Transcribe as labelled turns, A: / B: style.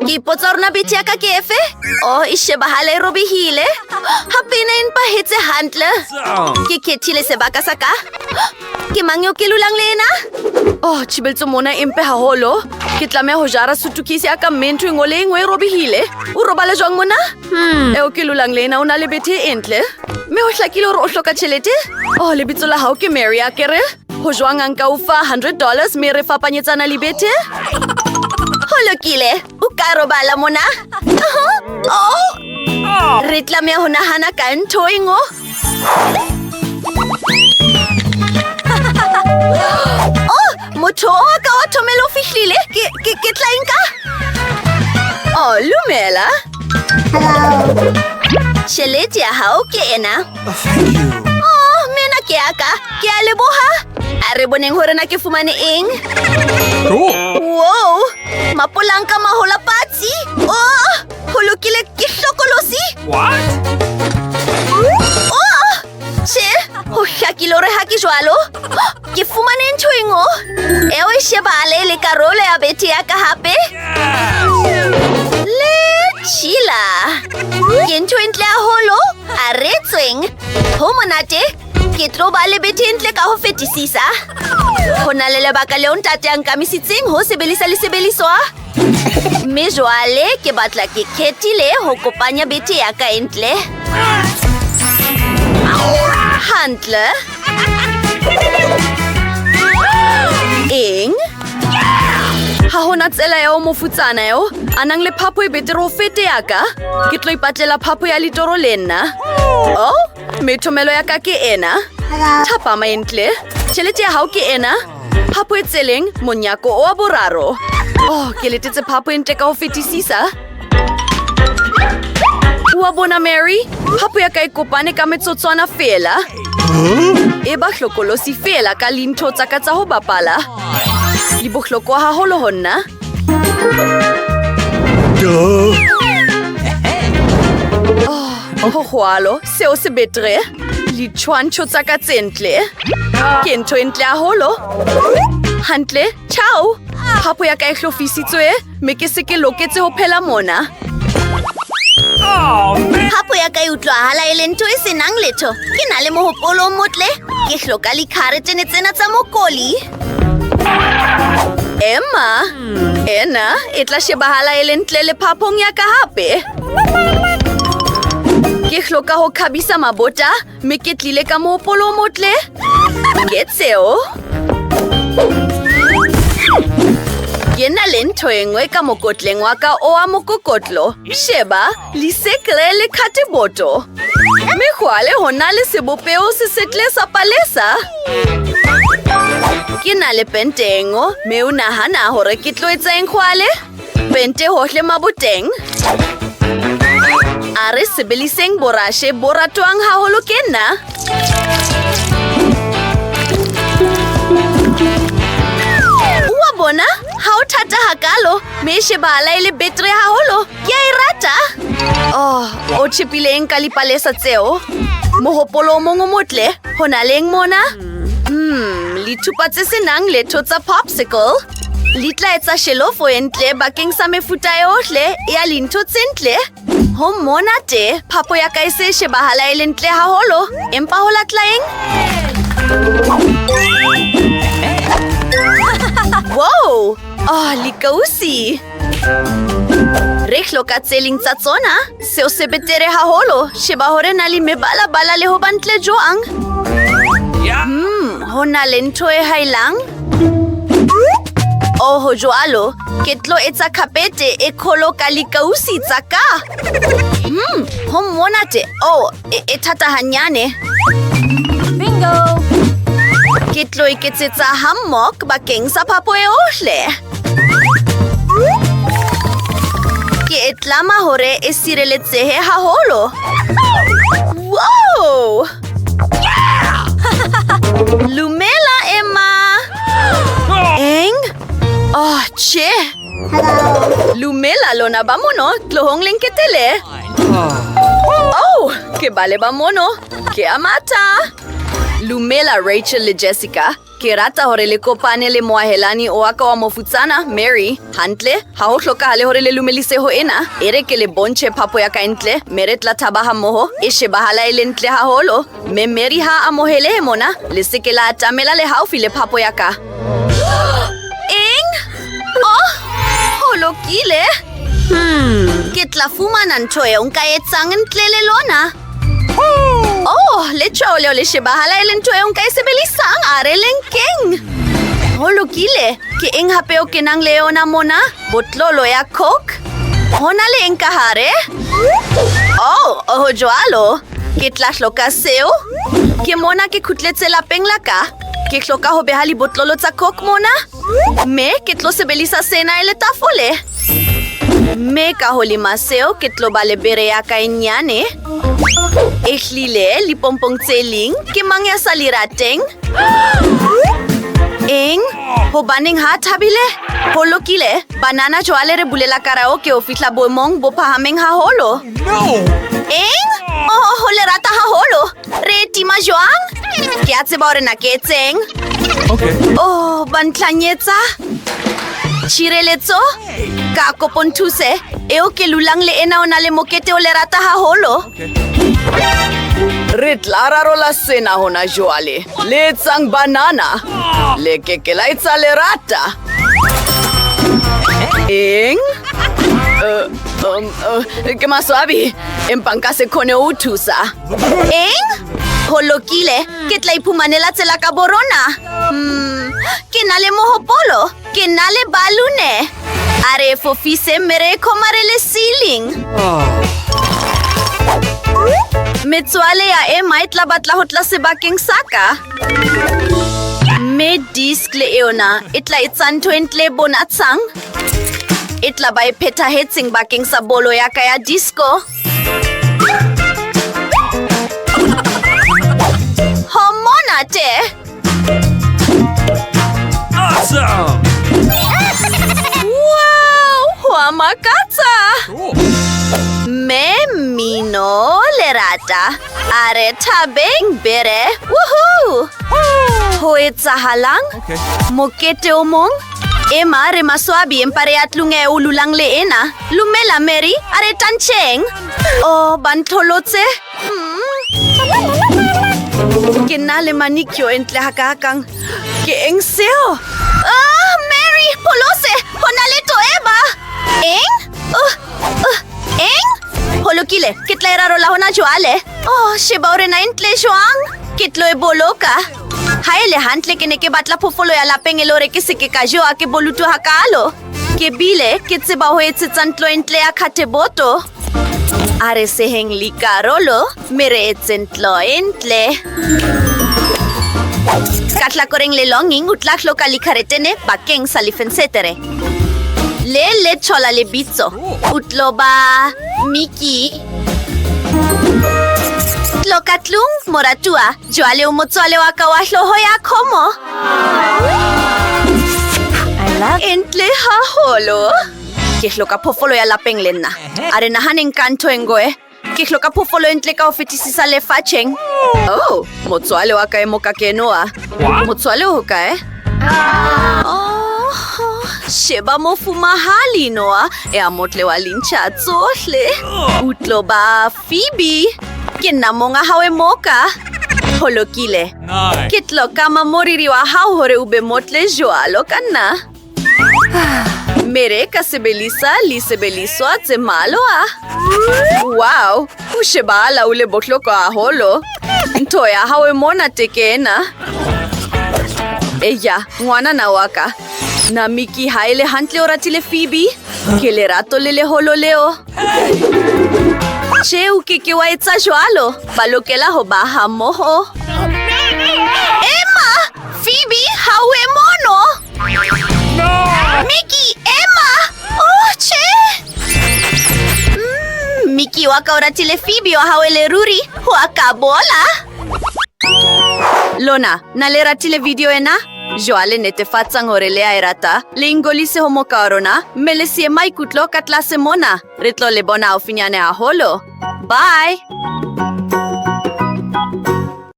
A: Ke ipotsa hore na bethe ya ka ke efe? Oh, e shebahala e robehile. Hape ena e mpahetse hantle. Ke khethile sebaka sa ka. Ke mang eo ke lulang le ena? Oh, tshebetso mona e mpe haholo. Ke tlameha ho jara sutukisi ya ka mme ntho e nngwe le e nngwe e robehile. O robale jwang mona? Eo ke lulang le ena o na le bethe e ntle. Mme ho hlakile hore o hloka tjhelete. Oh, lebitso la hao ke Mary akere? Ho jwang a nka o fa $100 mme re fapanyetsana libethe? Ho lokile, o ka robala mona. Oh, re tlameha ho nahana ka ntho e nngwe. Oh, motho oa ka wa thomelo o fihlile. Ke tla nka. Oh, lumela. Tjhelete ya hao ke ena.
B: Thank you.
A: Oh, mena ke ya ka. Ke a leboha. A re boneng hore na ke fumane eng.
B: Cool.
A: Wow, mapolanka mahola patsi. Oh, ho lokile ke hlokolosi.
B: What?
A: Oh, tjhe, ho hlakile hore ha ke jwalo. Oh, ke fumane ntho e nngwe. Eo e shebale le karolo ya bethe ya ka hape. Le tjhila. Ke ntho e ntle haholo. A re tsweng. Ho monate. Ke tlo ba le bethe e ntle ka ho fetisisa. Ho na le lebaka leo ntate a nkamisitseng ho sebelisa lisebelisoa. Mme jwale ke batla ke khethile ho kopanya bethe ya ka e ntle. Hantle. Eng? Ha hona tsela eo mofutsana eo a nang le phapho e betere ho fete ya ka. Ke tlo ipatlela phapho ya litoro le nna. Oh, mme thomelo ya ka ke ena. Thapama e ntle. Tjhelete ya hao ke ena. Phapho e tseleng, monyako oa boraro. Oh, ke letetse phapho e ntle ka ho fetisisa. Ua bona Mary, phapho ya ka e kopane ka metsotswana feela. E ba hlokolosi feela ka lintho tsa ka tsa ho bapala. Di bohlokwa haholo ho nna.
B: Duh.
A: Ho jwalo, seo se betere. Ditshwantsho tsa ka tse ntle. Ke ntho e ntle haholo. Hantle, ciao. Phapho ya ka e hlophisitswe mme ke se ke loketse ho phela mona.
B: Oh, man.
A: Phapho ya ka e utlwahala e le ntho e se nang letho. Ke na le mohopolo o motle. Ke hloka likharetene tsena tsa mokoli. Emma, ena e tla shebahala e le ntle le phaphong ya ka hape. Ke hloka ho khabisa mabota mme ke tlile ka mohopolo o motle. Ke tseo. Ke na le ntho e nngwe ka mokotleng wa ka oa mokokotlo. Sheba, lisekele le khateboto. Mme jwale ho na le sebopeho se setle sa palesa. Ke na le pente e nngwe, mme o nahana hore ke tlo etsa eng jwale? Pente hohle maboteng. A re sebeliseng borashe bo ratwang haholo ke nna. Ua bona, ha o thata hakalo, mme e shebahala e le betere haholo. Ke a e rata. Oh, o tjhepile eng ka lipalesa tseo? Mohopolo o mong o motle, ho na le eng mona? Lithupa tse se nang letho tsa popsicle. Li tla etsa shelofo e ntle bakeng sa mefuta eohle ya lintho tse ntle. Ho monate, phapho ya ka e se shebahala e le ntle haholo. Empa ho latela eng? Wow! Oh, likausi! Re hloka tse ling tsa tsona. Seo se betere haholo. Sheba hore na li mebala-bala le ho ba ntle joang. Ho na le ntho e hailang. Oh, ho jwalo. Ke tlo etsa khapete e kholo ka likausi tsa ka. Ho monate. Oh, e thata hanyane.
C: Bingo!
A: Ke tlo iketsetsa hammock bakeng sa phapho eohle. Ke e tlama hore e sireletsehe haholo. Wow! Lumela, Emma! Eng? Oh, tjhe! Lumela lona ba mono, tlohong le nketele. Oh, ke bale ba mono. Ke a matha. Lumela Rachel le Jessica. Ke rata hore le kopane le moahelani oa ka wa mofutsana, Mary. Hantle, ha ho hlokahale hore le lumelise ho ena. E re ke le bontshe phapo ya ka ntle, me re tla thaba hammoho. E shebahala e le ntle haholo. Me Mary ha a amohelehe mona. Le se ke la atamela le haufi le phapo ya ka. Eng? Oh, ho lokile. Ke tla fumana ntho eo nka etsang ntle le lona. Oh, letshwao leo le shebahala e le ntho eo nka e sebelisang. A re le nkeng. Ho lokile. Ke eng hape o kenang le yona mona? Botlolo ya Coke? Ho na le eng ka hare? Oh, ho jwalo. Ke tla hloka seo. Ke mona ke khutletse lapeng la ka. Ke hloka ho beha libotlolo tsa Coke mona. Me ke tlo sebelisa sena e le tafole. Me ka holima seo ke tlo ba le bere ya ka e nyane. Ehlile, lipompong tse ling, ke mang ya sa li rateng? Eng? Hobaneng ha thabile? Ho lokile, banana jwale re bulela karaoke ho fihla boemong bo phahameng haholo.
B: No!
A: Eng? Oh, ho le rata haholo. Re tima jwang? Ke a tseba hore na ke etseng.
B: Okay.
A: Oh, ba ntlanyetsa. Tshireletso? Ka kopo nthuse. Eo ke lulang le ena o na le mokete o le rata haholo.
B: Okay.
A: Re tla rarola sena hona jwale. Le etsang banana. Le ke ke la etsa lerata. Eng? Ke maswabi, empa nka se khone ho o thusa. Eng? Ho lokile, ke tla iphumanela tsela ka borona. Ke na le mohopolo, ke na le balune. A re e fofise mme re e khomarele ceiling. Metswalle ya Emma e tla batla ho tla sebakeng sa ka. Mme disc le eona e tla etsa ntho e ntle e bonatshang. E tla ba e phethahetseng bakeng sa bolo ya ka ya disco. Ho monate!
B: Awesome!
A: Wow, ho a makatsa!
B: Cool.
A: Mme mmino lerata. A re thabeng bere. Woohoo! Ho etsahalang?
B: Okay.
A: Mokete o mong? Emma, re maswabi empa re ya tlung e o lulang le ena. Lumela, Mary, a re tantsheng. Oh, ba ntholotse. Ke nna le manicure e ntle hakakang. Ke eng seo? Ah, Mary, pholose, ho na le toeba. Eng? Oh, oh, eng? Ho lokile, ke tla e rarolla hona jwale. Oh, sheba hore na e ntle jwang. Ke tlo e boloka. Ha e le hantle ke ne ke batla phofolo ya lapeng e le hore ke se ke ka jewa ke bolutu hakalo. Ke bile ke tseba ho etsetsa ntlo e ntle ya khateboto. A re seheng likarolo mme re etse ntlo e ntle. Ka hlakoreng le longing o tla hloka likharetene bakeng sa lifensetere. Le le tshola lebitso. O tlo ba Mickey. Tlo ka tlung, moratuwa. Jwale o motswale wa ka wa hlooho ya khomo. E ntle haholo. Ke hloka phofolo ya lapeng le nna. A re nahaneng ka ntho e ngoe. Ke hloka phofolo e ntle ka ho fetisisa lefatsheng. Oh, motswale wa ka e moka ke enoa. Motswale o hokae? Oh, sheba mofumahali Noa ea motle wa lintjha tsohle. O tlo ba Phoebe. Ke nna monga hao e moka. Ho lokile.
B: Nice.
A: Ke tlo kama moriri wa hao hore o be motle jwalo ka nna. Mere ka sebelisa lisebeliswa tse mmalwa. Wow, o shebahala o le bohlokwa haholo. Ntho ya hao e mona teke ena. Eya, ngwanana wa ka. Na Mickey ha e le hantle o ratile Phoebe? Ke lerato le leholo leo. Che, o ke ke wa etsa jwalo. Ba lokela ho ba hammoho. Emma! Phoebe, ha o e mono!
B: No!
A: Mickey, Emma! Oh, che! Mickey wa ka o ratile Phoebe wa hao e le ruri. Ho a ka bola. Lona, na le ratile video ena? Jwale netefatsang hore le a e rata. Le ingolise ho moka wa rona, mme le siye maikutlo ka tlase mona. Re tlo le bona haufinyane haholo. Bye!